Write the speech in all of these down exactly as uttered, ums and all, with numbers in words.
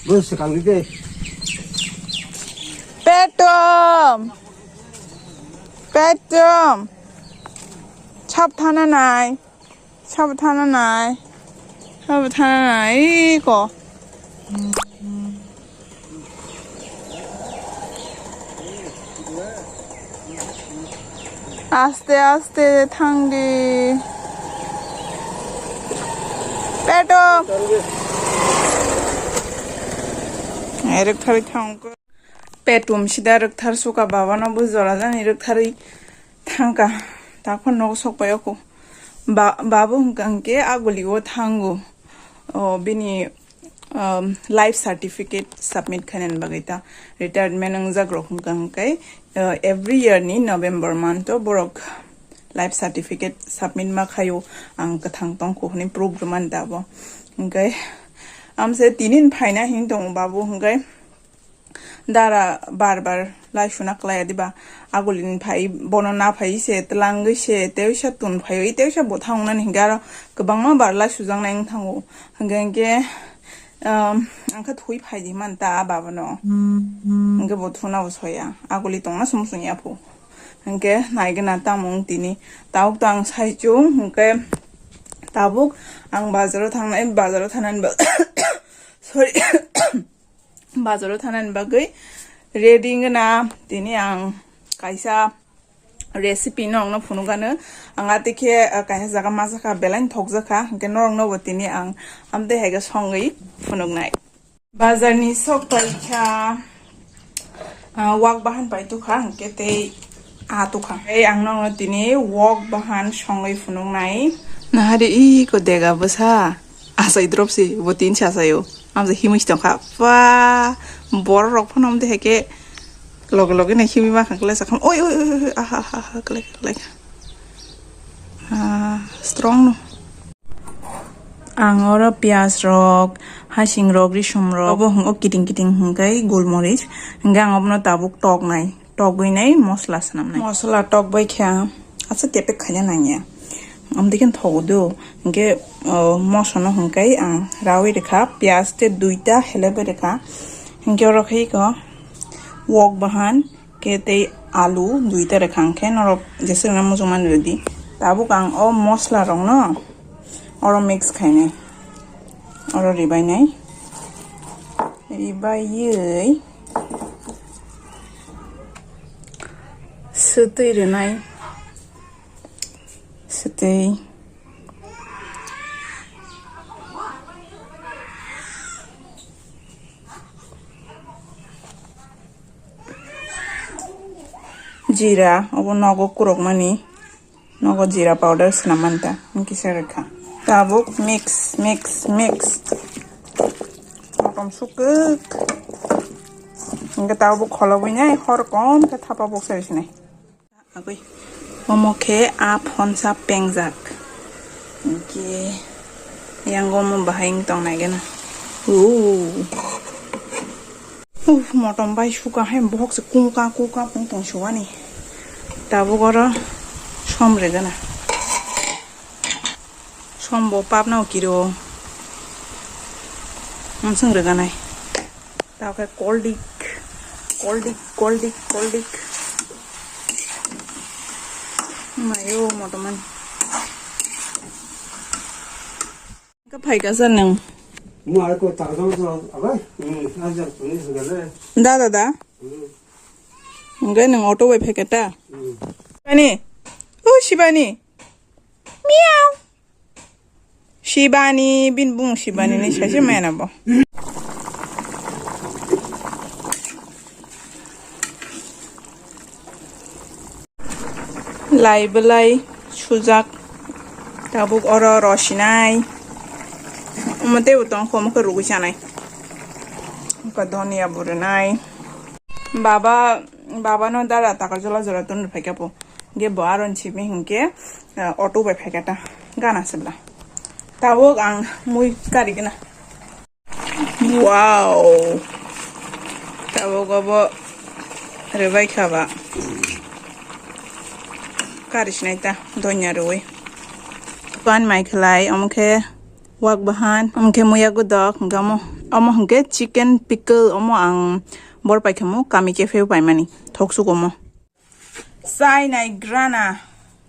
Bwswk ang de. Petom. Petom. Sab thana nai. Sabo thana nai. Sabo thana nai. Iko. Aste aste thangdi. Peto. Erek thari thangko. Petum sida rwktharsuka, babano bo jora jani rwktharwi thangka. Takho nogo sokpai oko. Ba-, babu hwnkha hwnkhe agulio thango. O, bini, um, life certificate submit khainani bagwi ta retirement wngjak rok hwnkha hwnkhe, uh, every year ni November month o borok life certificate submit ma khaio, ang kwthang tongkho hwnwi proof rwmani da bo. Hwnkhe amse tinin phaina hin tongo babu hwnkhe. Dara bar bar lai suna klai diba, agulini phai bono na phai se, tlangwi se, teisa tun phai, teisa bo thangnani hingke aro kwbangma bar lai sujaknai wng thango. Hingke hingke, um, angkhe thui phai di man ta a baba no. Hingke bo thuna bo soya, aguli tongna sum sung ya phu. Hingke naigena tamo wng tini, tabuk to ang sai chung, hingke tabuk ang bazaro thangnai, bazaro thangnani ba-, sorry. Bazaro thanani bagwi ready wngna tini ang kaisa recipe no ang no phunukgano. Ang atikhe, ah, kaisa jaga majakha, belai thokjakha, hwnkhe norok no bo tini ang amtwi hai khe songwi phunuknai. Bazar ni sok paikha, ah, wak bahan pai tukha, hwnkhe tei Ah, tukha. Ei, ang nokno tini wok bahan songwi phunuknai. Nahari iko dega bwsa. Asai drop si, bo tin sa sayo. Ang je himwi tongkha. Pa, borok rok phano amde heke loge loge nai himwi ma khang klai sakham. Oi, oi, oi, oi, aha, aha, aha, klai, klai. Ah, strong no. Ang oro piyaj rok, hasing rok, risum rok, obo hwngo kiting kiting hwnkhe gulmorich. Hwnkhe ang obono tabuk toknai. Togwi nai mosla swnamnai. Mosla tokbai kha, asa kepek khaina nangya. Amtwi khe thogo do. Hwnkhe, o, mosla no hwnkhe ang rawi rwkha, piyaj tei duita helebwi rwkha. Hwnkhe oro khe iko wok bahan khe tei alu duita rwkha, hwnkhe norok jeswk rwna muchungmani rwdi. Tabuk ang o mosla rokno oro mix khainai, oro ribainai, ribaiwi Swtwi rwnai. Swtwi. Jira, obo nogo kurokmani. Nogo jira powder swnam manta, kisa rwkha. Tabuk mix, mix, mix. Motom sukuk. Hingke tabuk kholobwi nai, hor kom khe thapa buksa rw sinai. Agwi. Omo khe a phonsa pengjak. Hingke yang omo bahai wng tong nai gana. Ooh. Uf, motom bai suka hai bohok se kuka kuka pung tong suani. Tabuk oro som regana. Som bo pap nao kiro. Msung reganai. Tao khe koldik. Koldik, koldik, koldik. Mayo motom man. Ka phai ka sa nang. Mo ai ko ta jong jong abai. Hmm, ajar tuni segala. Da, da, da. Hmm. Enggak nang auto bai phai ka ta. Hmm. Ani. Oh, Shibani. Miau. Shibani, bin bung Shibani ni saisi mena bo. Lai belai sujak, tabuk oro rosinai. Omo tei bo tong kho, omo khe rugui chanai. Omo khe dhoniya bo rwnai. Baba, baba no dara takar jola jora tun rw phaikha bo. Ge bo aron simi hinkhe, eh, auto bai phaikha ta. Gana sibla. Tabuk ang mui kari gana. Wow. Tabuk obo rwbai kha ba. Kari sinai ta, donya rwui. Pan mai khlai, omo khe Wak bahan, hwnkhe muya godok, hwnkhe omo, omo hwnkhe chicken pickle, omo ang bor paikhamu kami cafe o paimani, thoksuk omo. Chai nai grana,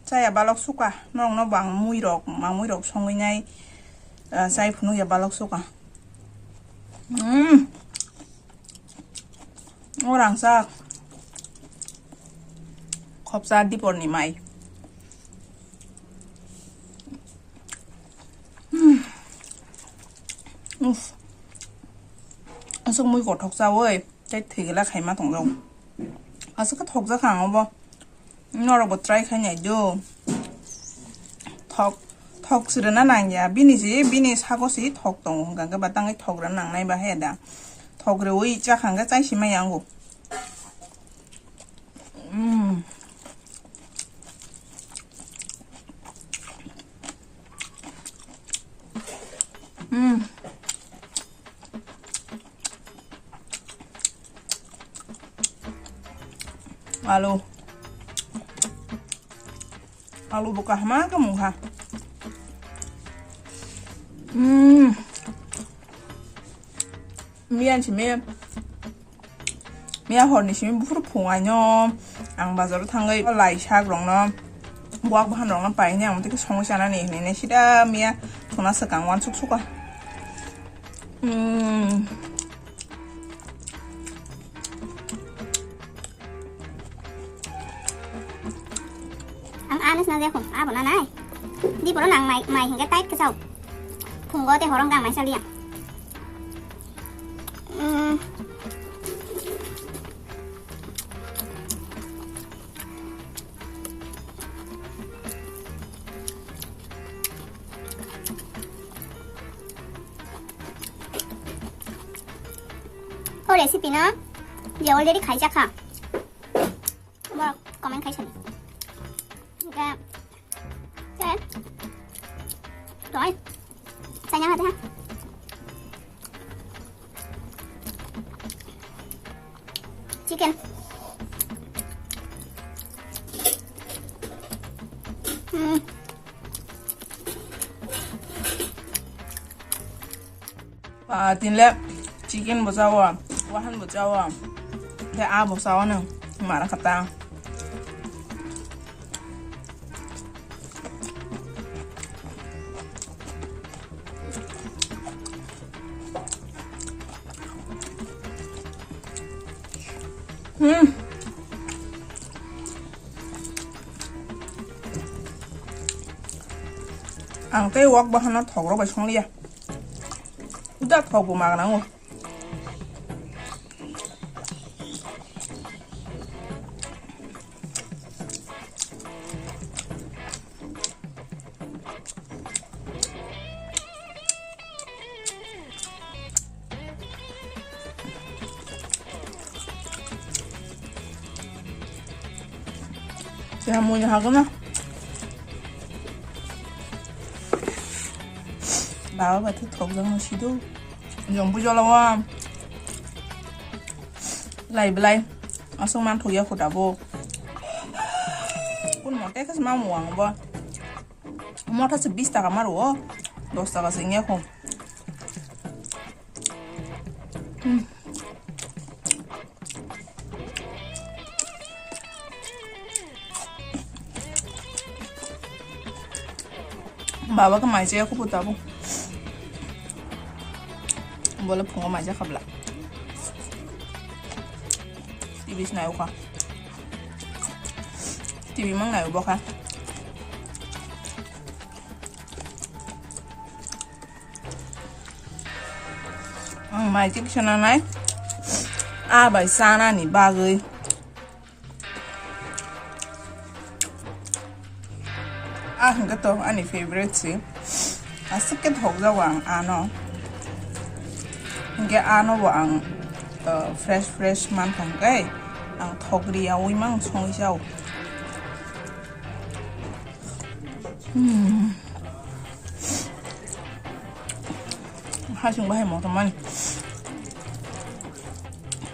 chaya balok suka, norokno bo ang muirok, ma muirok songwi nai, ah, chai phunukya balok suka. Mm. O rangchak. Khopsa diporni mai. Hmm. Uff. Aswk mui kothok chawi, tei thwigwla khaima tongjak. Aswk khe thokjak ang obo. Norokbo try khai nai do. Thok, thok se rwna nangya. Bini se, bini sago se thok tongo hwnkha khe ba tangwi thok rwna nangnai ba he da. Thok rwui chakha hwnkhe chai se maya wngo. Mm. Mm. Alu. Alu bo kahma khe mungkha. Mm. Miyan simi. Miya horni simi buphuru phungaino ang bazaro thangwi lai sak rokno, buak bahan rokno paini ang tei songwi chanani hinwi sida miya thuna swkang uansuk suka. Mm. Ang anis na jekho, abo na nai. Di poro nang mai, mai hingke tight ke chao. Phungo te horong gang mai saliya. Mm. O recipe no je already khaijakha. Borok comment khai sadi. Oke. Oke. Rồi. Saya nyang ada. Chicken. Hmm. Ah, tinle chicken bo chawo, wahan bo chawo, tei a bo chawo nang mara kata. Hmm. Ang tei wak bahano thok rok bai songliya. Uda thok bo magna o. Seha mui hagana. Baba bati thok jang sido. Jong bujolo wa. Lai belai. Asong man thok ya khuda bo. Kun mo tekas ma muang bo. Motha se bis taka maro, dos taka se wngya kho. Hmm. Baba khe mai chaya kho bo tabuk. Bole phungo mai jakhabla. T V se nai ukha. T V mang nai bo kha. Ang mai tik sana nai. A bai sana ni bagwi. A hwnkhe to ani favorite se. Aswk khe thokjago ang ano. Hwnkhe ano bo ang, uh, fresh fresh mankha hwnkhe ang thok riyaui mang songwi chao. Hmm. Hasing bahai motomani.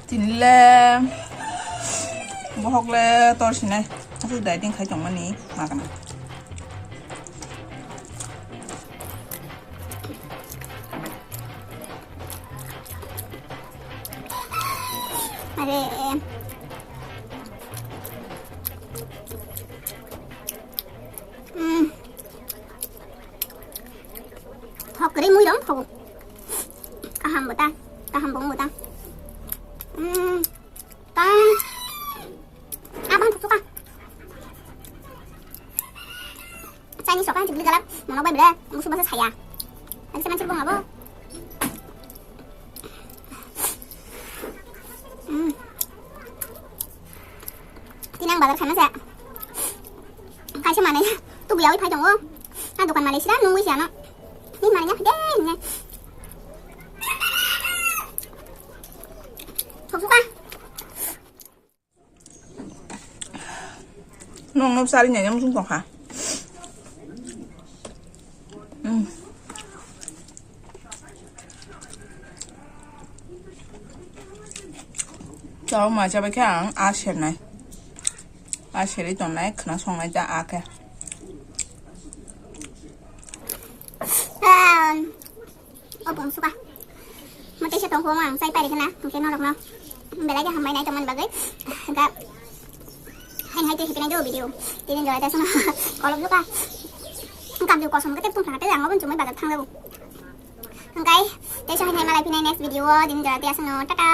Tinile bohok le tor sinai. Aku dieting khai tongmani magana. Are. Hmm. Hok kri mui rong thogo. Kaham bo ta. Kaham bo ta. Hmm. Tang. Abang tutuka. Chinese rok ang chibli galak, mono bai bele, musu basa saya. Lagi sama chibong abo. Hmm. Tinang bazar khana sa. Kaisa manai, tu guyau phai tongo. A dukan Malaysia, nungwi siya no. Ni manai ya, de, ne. Sok suka. Nung nung sari nyanyam sung tongkha. Hmm. Chao ma chabai khe ang a sernai. A serwi tongnai khna songnai ta a khe. O bung suka. Mo teisa tongkho mo ang chai pari khna, hwnkhe norokno belai khe hambai nai tongmani bagwi. Hwnkhe hain hai tei hipinai do video. Tini jora tei aswkno kolok suka. Kamju kosom khe tei tongthang tei ang oboni chumui bazar thangjago. Hwnkhe teisa hain hai malai phinai next video o, tini jora tei aswkno tata.